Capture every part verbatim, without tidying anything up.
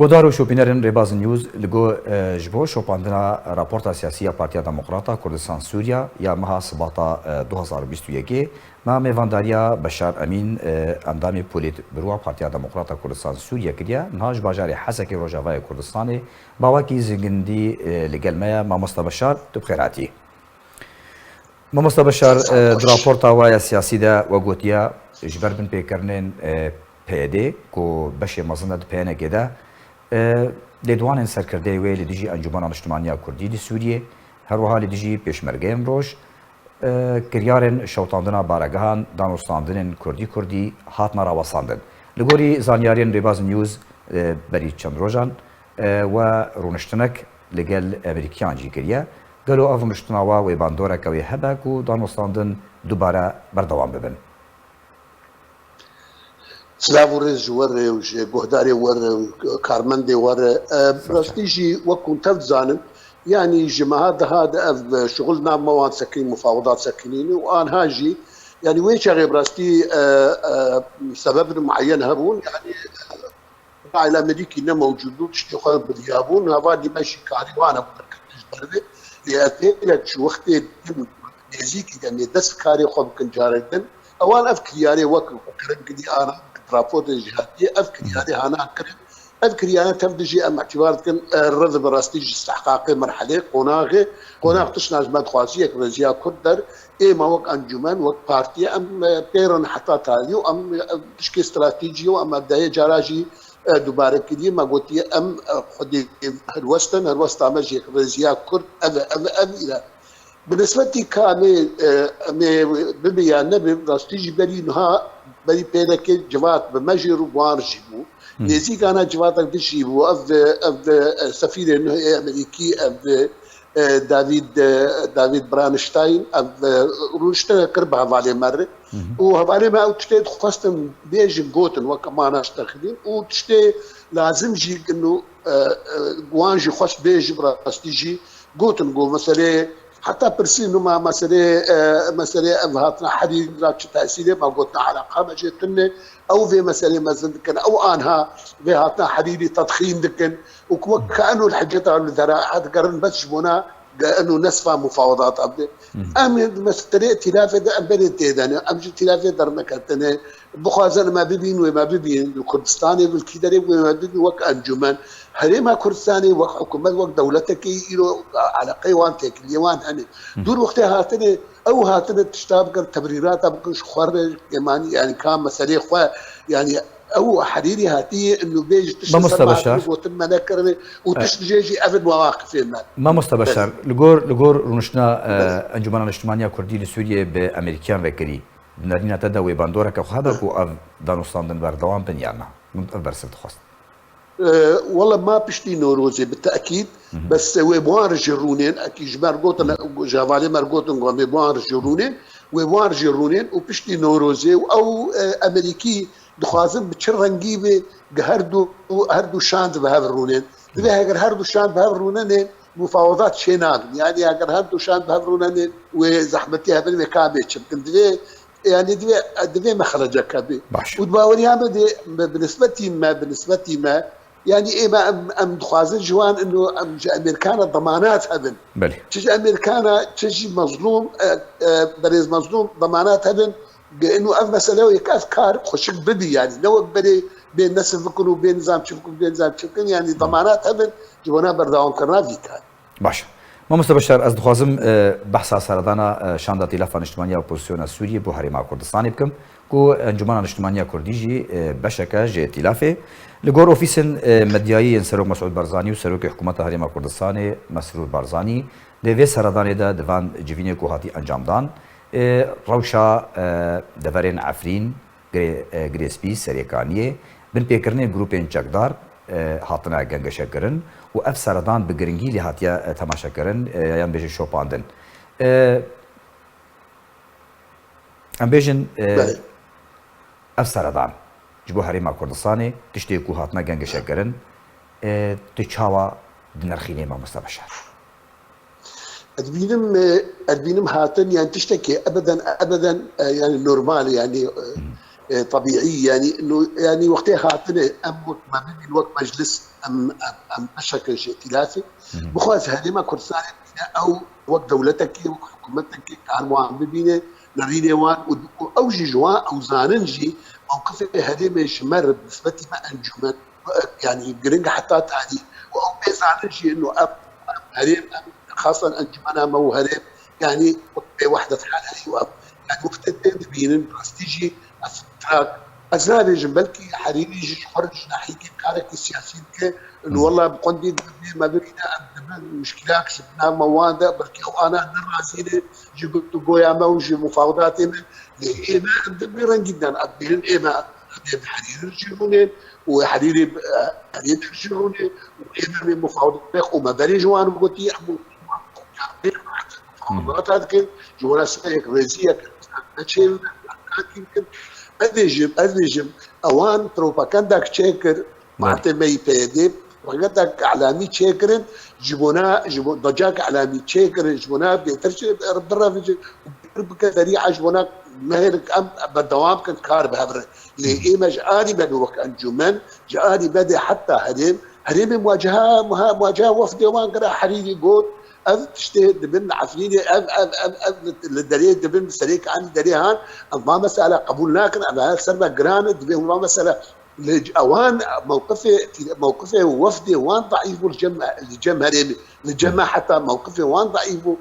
Guhdar û şopînerên Rêbaz News, li go, e, ji bo şopandina raporta siyasî ya Partiya Demokrata Kurdistan Sûriya ya meha Sibata, e, du hazar û bîst û yekê, me mêvandariya Beşar Emîn, e, endamê Polîtbûroya Partiya Demokrata Kurdistan Sûriye kiriye. Niha ji bajarê Hesekê Rojavayê Kurdistanê, bawekî zingindî, e, li gel me ye. Mamosta Beşar, tu bi xêr hatî. Mamosta Beşar, e, di raporta we ya siyasî de we gotiye, ji ber binpêkirinên, e, P Y D ku beşê mezin e di P N G'ê de, e, lêdwanên serkirdeyê wê li dijî Encûmena Niştimaniya Kurdî li Sûriyê, her wiha li dijî Pêşmergeyên Roj, e, kiryarên şewitandina baregehan, danûstandinên kurdî kurdî hatine rawestandin. Li gorî zanyariyên Rêbaz News, e, berî çend rojan, e, we rûniştinek li gel Amerîkiyan jî kiriye. Gelo ev rûniştina we wê bandoreke wê hebe ku danûstandin dubare berdewam bibin? Silav û rêz ji we re û ji guhdarê we re û karmendê we re. E, bi rastî jî wek hûn tev dizanin, yanî ji meha deha de ev, e, şuxul nav me wan sekinî, mufawedat sekinîne û anha jî, yanî wê çaxê bi rastî, e, e, sebebin mueyen hebûn, yanî, e, Îsraîl Amerîkî ne mewcûd bû, tiştê xwe bidiyabûn, hevalî me jî karî wan hebû derketin ji ber vê. Lê ev hêlek ji wextê din nêzîkî demê dest karê xwe bikin carek din. Ewan ev kiryarê wek xwe kirin gidî ana, raportê jî hatiye, ev kiryarê hana kirin. Ev kiryarê tev dijî em îtibar dikin, e, riv bi rastî ji stehqaqê merhelê, qonaxê, qonax tiştna ji me dixwazî yek rêziya Kurd der, ê me wek encûmen, wek partiye, em, e, pêrin heta tarî û em, e, tişkê stratejî û em ev dehê cara jî, e, dubare kiriye, me gotiye, em, e, xwedî helwest in, helwesta me jî yek rêziya Kurd, ev e, ev e, ev îre. Bi nisbetî ka em ê, e, em ê bibe ya nebe, rastî jî berî niha, berî pêrekê civat bi me jî rû wan jî bû. Nêzîkana civatek din jî bû. Ev, ev, e, sefîrê nuh ê Amerîkî, ev, e, David, e, David Bronstein, ev, e, rûniştine kir bi hevalê me re. Û hevalê me ew tiştê dixwestin bêjin gotin, weke mana ji te xidîn. Û tiştê lazim jî kin û, e, e, wan jî xwest bêjin, bi rastî jî gotin ku meselê, heta pirsî numa meselê, e, meselê ev hatina Herîrî ra çi tesîrê ma gotina eleqa me jê tune, ew vê meselê mezin dikin, ew anha vê hatina Herîrî tedxîn dikin û ku wek ke eno li hiceta li dera digerin bes ji bona ge eno nesfa mufawedata bide. Em di meselê îtîlafê de em berê tê de ne, em ji îtîlafê derneketine, Bixwazin me bibîn, wê me bibîn. Li Kurdistanê, li kî derê wê me bibîn wek encûmen. Herêma Kurdistanê wek hikûmet, wek dewletekê îro eleqeyê wan, têkiliyê wan hene. Dûr wextê hatine, ew hatine tişta bikin, tebrîrata bikin ji xwe re, kêmanî, yanî ka meselê xwe, yanî ew Herîrî hatiye, inu bê ji tiştê Mamoste ser Beşar. Gotin me nekirine û tişt jê jî ev in mewaqifê me. Mamoste Beşar, li gor, li gor rûniştina, e, Encûmena Niştimaniya Kurdî li Sûriyê bi Amerîkiyan re kirî. Di nerîna te de wê bandoreke xwe hebe ku ev danûstandin berdewam bin yan na? Min ev bersiv dixwest. E, wele ma piştî Newrozê bi tekîd, bes wê bi wan re jî rûnên, ekî ji ber gotin, ji hevalê me re gotin ku em ê bi wan re jî rûnên, wê bi wan re jî rûnên û piştî Newrozê û ew, e, Amerîkî dixwazin bi çi rengî bê, gi her du, her du şand bi hev rûnên. Divê heger her du şand bi hev rûnenên, mufawedat çê nabin. Yanî eger her du şand bi hev rûnenên, wê zehmetî hebin, wê ka bê çi bikin. Divê, yanî divê, divê mexrecek hebê. Baş. Û di baweriya me de, bi, bi nisbetî me, bi nisbetî me, yanî ê me em, em dixwazin ji wan ino em ji Amerîkana demanat hebin. Belê. Çi ji Amerîkana, çi jî Mezlûm, e, e, berêz Mezlûm demanat hebin. Inu ev mesele yek ev kar xweşik bibî, yanî ne wek berê bê nesil bikin û bê nizam çi bikin, bê nizam çi bikin, yanî demanat hebin ji bona berdewamkirina vî karî. Baş. Mamoste Beşar, ez dixwazim, e, behsa seredana, e, şanda Tîlafa Niştimaniya Opozisyona Sûriyê bo Herêma Kurdistanê bikim, ku Encûmena Niştimaniya Kurdî jî, e, beşeke ji tîlafê. Li gor ofîsên, e, medyayî yên Serok Mesûd Barzanî û Serokê Hikûmeta Herêma Kurdistanê Mesrûr Barzanî, di vê seredanê de di van civînê ku hatî encamdan, e, rewşa, e, deverên Efrîn, Girê-, e, Girêspî, Serêkaniyê, binpêkirinên grûpên çekdar, e, hatine gengeşekirin û ev seredan bi giringî lê hatiye, e, temaşekirin, e, yan bêjin şopandin. E, em bêjin, e, Belê. Ev seredan ji bo Herêma Kurdistanê tiştê ku hatine gengeşekirin, e, tu çawa dinirxînî, Mamoste Beşar? Ez dibînim, e, ez dibînim hatin, yani tiştekî ebeden, ebeden, e, yani normal, yani, e, e, tebîî, yanî, ino, yanî wextê hatine em wek me bibîn, wek meclis, em, em, em beşek ji îtîlafê. Bixwaz herêma Kurdistanê bîne ew wek dewletekê, wek hikûmetekê kar wan bibîne, nerînê wan û, û ew jî ji wan ew zanin jî mewqifê herêmê ji me re bi nisbetî me encûmen, yanî giring heta tarî û ew bê zanin jî ino ev, ev herêm, ev xasan encûmena me û herêm, yanî wek bê wehdet hal heyî û ev, yanî wextê tê dibînin rastî jî ev trak, ez nabêjim, belkî Herîrî jî ji xwe re ji nahîkê karekî siyasî dike, ino wela bi qundî dibê me bibîne em dibin muşkilak ji nav me wan de, belkî ew ana ne razî ne ji guftûgoya me û ji mufawedatê me, lê ê me em di vî rengî de em bênin ê me, em ê bi Herîrî jî rûnên û Herîrî bi, e, Herêmê jî rûnê û ê me mê mufawedat û me berê ji wan gotî, em mufawedat dikin, ji wana sibê yek rêziyek neçêbin, em nakî bikin. Ez bêjim, ez bêjim, ewan propagandek çêkir, Partê me yî P Y D, propagandek elamî çêkirin, ji bona, ji bo, docak elamî çêkirin, ji bona bêtir çi birevicin û bêtir bike zerîa ji bona nehêlin em berdewam bikin kar bi hev re. Lê ê me ji alî me de wek encûmen, ji alî me de heta herêm, herêmê muwaceha, muha-, muwaceha wefdê wan kira Herîrî got, ev tiştê dibin li Efrînê, ev, ev, ev, ev li, li derê dibin, bi serê kanî derê han, em va mesela qebûl nakin, ev her ser me giran e, divê hûn va mesela li c-, ewan mewqifê, mewqifê wefdê wan daîf bû li cem, li cem herêmê, li cem me heta mewqifê wan daîf bû.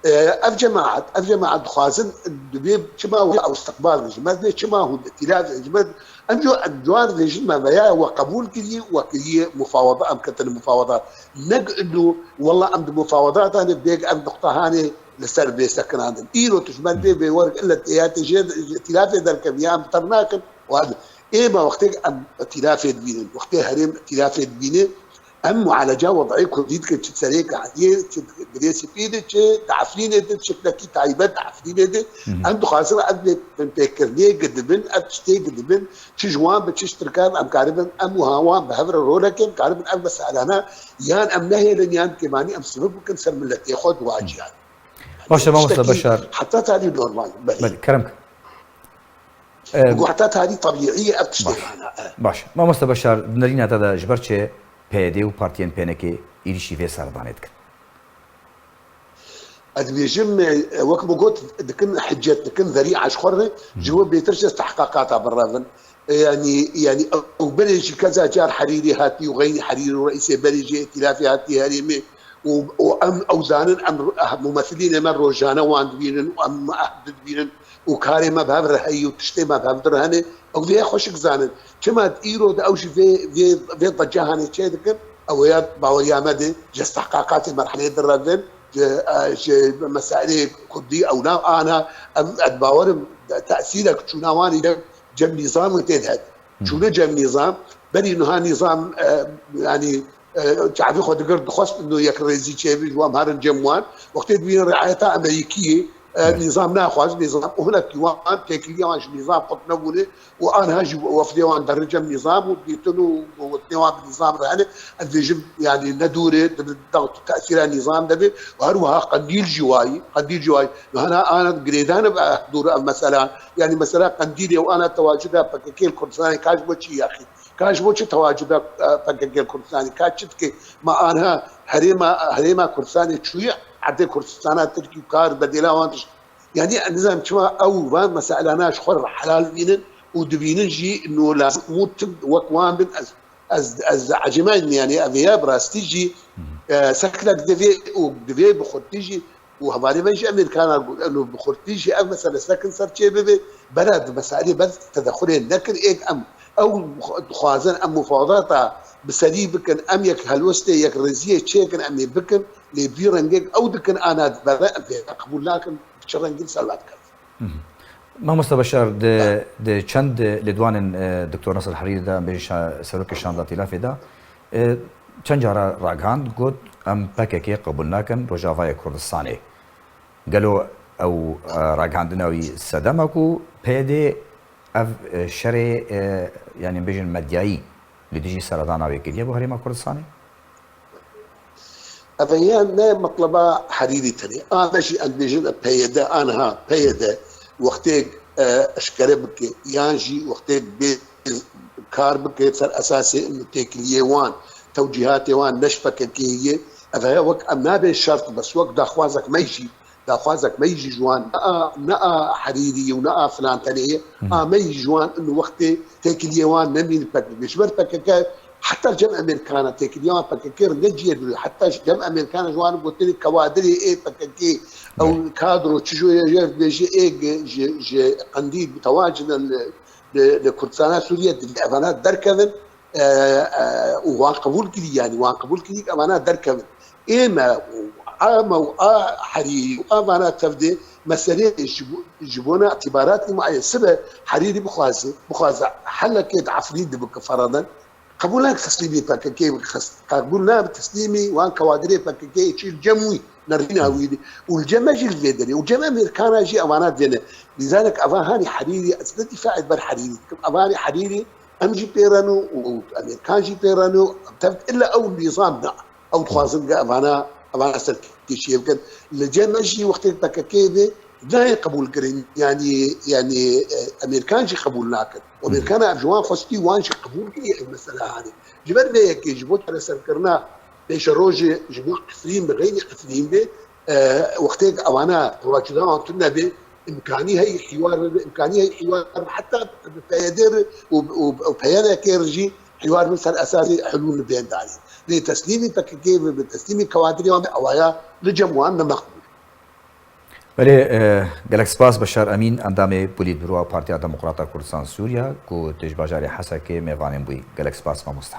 E, ev cemaat, ev cemaat dixwazin, dibê çima wê ew istiqbal ji me dibê, çima hûn îtîlaf ji me, em jo, em ciwan dibêjin me veya we qebûl kiriye, we kiriye mufawada, em ketine mufawada. Nek ino, wela em di mufawada de ne, bêg ev nuqta hanê li ser bê sekinandin. Îro tu ji me dibê bê werin, illa tê ya tê jê, îtîlafê derkevî, ya em ter nakin. Ê me wextê em îtîlafê dibînin, wextê herêm îtîlafê dibîne, em mualeca wed'ê kurdî dikin, çi serê Kaniyê, çi Girê Sipî de, çi di Efrînê de, şeklekî taybet di Efrînê de. Em dixwazin ev binpêkirinê gidibin, ev tiştê gidibin, çi ji wan bi çi ji tirkan em karibin, em û hawan bi hev re rolekê em karibin ev meselana, yan em nehêlin, yan kêmanî em sivik bikin ser miletê xwe di waciyan. Baş e, mamoste Beşar. Heta tarî normal. Belê. Belê, kerem. E, Ku heta tarî tebîî ye ev tiştê hana. E. Baş. Mamoste Beşar, di nerîna te de ji ber çi P Y D û partiyên P N K'ê êrîşî vê serdanê dikin? Ez dibêjim, e, wek min got, dikin hicet, dikin zerîa ji xwe re, ji bo bêtir ji tehqîqata birevin. E, yanî, yanî ew berê jî keza car Herîrî hatî û xeynî Herîrî û reîsê berê jî îtîlafê hatî herêmê û, û em ew zanin, em ro-, eh, mumethilînê me rojane wan dibînin û em me ehd dibînin û karê me bi hev re heyî û tiştê me bi hev dir hene, ew vê xweşik zanin. Çima îro de ew jî vê, vê, vê decahanê çê dikin, ew ya baweriya me de ji istihqaqatê merhelê direvin, ji, eh, ji meselê kurdî ew nav ana, ev, ez bawerim tesîrek çûna wan î de cem nîzam û tê de. Çûne cem nîzam, berî niha nîzam, e, yanî, e, çavê xwe digir, dixwest ino yekrêzî çêbin, ji wan herin cem wan. Wextê dibînin riayeta Amerîkiyê, e, nîzam naxwaz, nîzam û hinekî wan têkiliya wan ji nîzam qut nebûne û aniha jî wefdê wan derin cem nîzam û dîtin û gotinê wan bi nîzam re hene. Ez dibêjim, yanî ne dûrê, di, di, di tesîra nîzam de be û her wiha Qendîl jî wayî, Qendîl jî wayî. Hena ana girêdane bi dûr ev mesela. Yanî mesela Qendîlê û ana tewacuda P K K li Kurdistanê ka ji bo çi yaxî? Ka ji bo çi tewacuda, e, P K K li Kurdistanê? Ka çi dike? Ma anha herêma, herêma Kurdistanê çûye erdê Kurdistana Tirkî û kar bedêla wan tişt. Yanî ez nizanim çima ew van meselana ji xwe re helal bînin û dibînin jî no lazim û tim wek wan bin. Ez, ez, ez ecêbîm, yanî ev ya bi rastî jî, e, seklek divê û divê bi xurtî jî û hevalê me jî Amerîkana got, eno bi xurtî jî ev mesele sekin ser çê bibe, bera di meselê ber tedexulê nekin, êk em ew dixwazin em mufawedata bi serî bikin, em yek helwestê, yek rêziyê çêkin, em ê bikin, lê bi vî rengê ew dikin, ana dibere, em vê qebûl nakin, bi çi rengî li ser we dikevin. Mamoste Beşar, di, di çend lêdwanên, e, Doktor Nasir Herîrî de, em bêjin şa-, serokê şanda tîlafê de, e, çend cara ragihand, got, em P K K qebûl nakin Rojavayê Kurdistanê. Gelo ew, e, ragihandina wî sedem e ku P Y D ev, e, şerê, e, yanî bêjin medyayî li dijî seredana wê kiriye bo herêma Kurdistanê? Ev ya ne metleba Herîrî tenê. A me jî em dibêjin P Y D, aniha P Y D wextê e, eşkere bike, yan jî wextê bê kar bike ser esasê têkiliyê wan, tewcîhatê wan, ne ji P K K yê. Ev heye wek em nabê şert, bes wek daxwazek me jî, daxwazek me jî ji wan, ne a, ne a Herîrî û ne a filan tenê ye, a me jî ji wan in wextê têkiliyê wan nemîn P K K. Ji ber P K K heta cem Amerîkana têkiliya P K K re ne cihê dûrî. Heta cem Amerîkana ji wan gotinê kewadirê ê P K K, ew kadro çi jû ye, jê dibêje ê ji, ji Qendîl bi tewacine li, li, li Kurdistana Sûriye divê evana derkevin, e, e, û wan qebûl kirî, yanî wan qebûl kirî evana derkevin. Ê me û a me û a Herîrî û a vana tevdê meselê ji bo, ji bona îtîbaratî me aye sibe Herîrî bixwaze, bixwaze helekê di Efrîn de bike feradan. Qebûl nake teslîmî P K K bike, xes-, qebûl nabe teslîmî wan kewadirê P K K çî li cem wî, nerîna wî de. Û li cem me jî li vê derê. Û cem Amerîkana jî evana dêne. Lîzalek eva hanî Herîrî, ez ne dîfaê ber Herîrî dikim. Eva hanî Herîrî em jî pê re ne û, û Amerîkan jî pê re ne û em tev illa ew nîzam ne. Ew dixwazin ge evana, evana serkêşiyê bikin. Li cem me jî wextê P K K bê, nayê qebûl kirin. Yanî, yanî, e, Amerîkan jî qebûl nakin. Amerîkana ev ji wan xwestî, wan jî qebûl kiriye ev mesela hanê. Ji ber vê yekê ji bo çareserkirina pêşerojê ji bo Efrîn bi xeyrî Efrîn bê, e, wextê evana rewacîna wan tune bê, îmkanî heye hîwar bibe, îmkanî heye hîwar bibe, heta bi P Y D re û, û, û P Y D re jî hîwar bin ser esasê hulûl bên danîn. Lê teslîmî P K K bibe, teslîmî kewadirê wan be, ewaya li cem wan ne meqbûl. Belê, e, gelek spas Beşar Emîn, endamê Polîtburo a Partiya Demokrata Kurdistan Sûriya, ku tu ji bajarê Hesekê mêvanên bûyî. Gelek spas mamosta.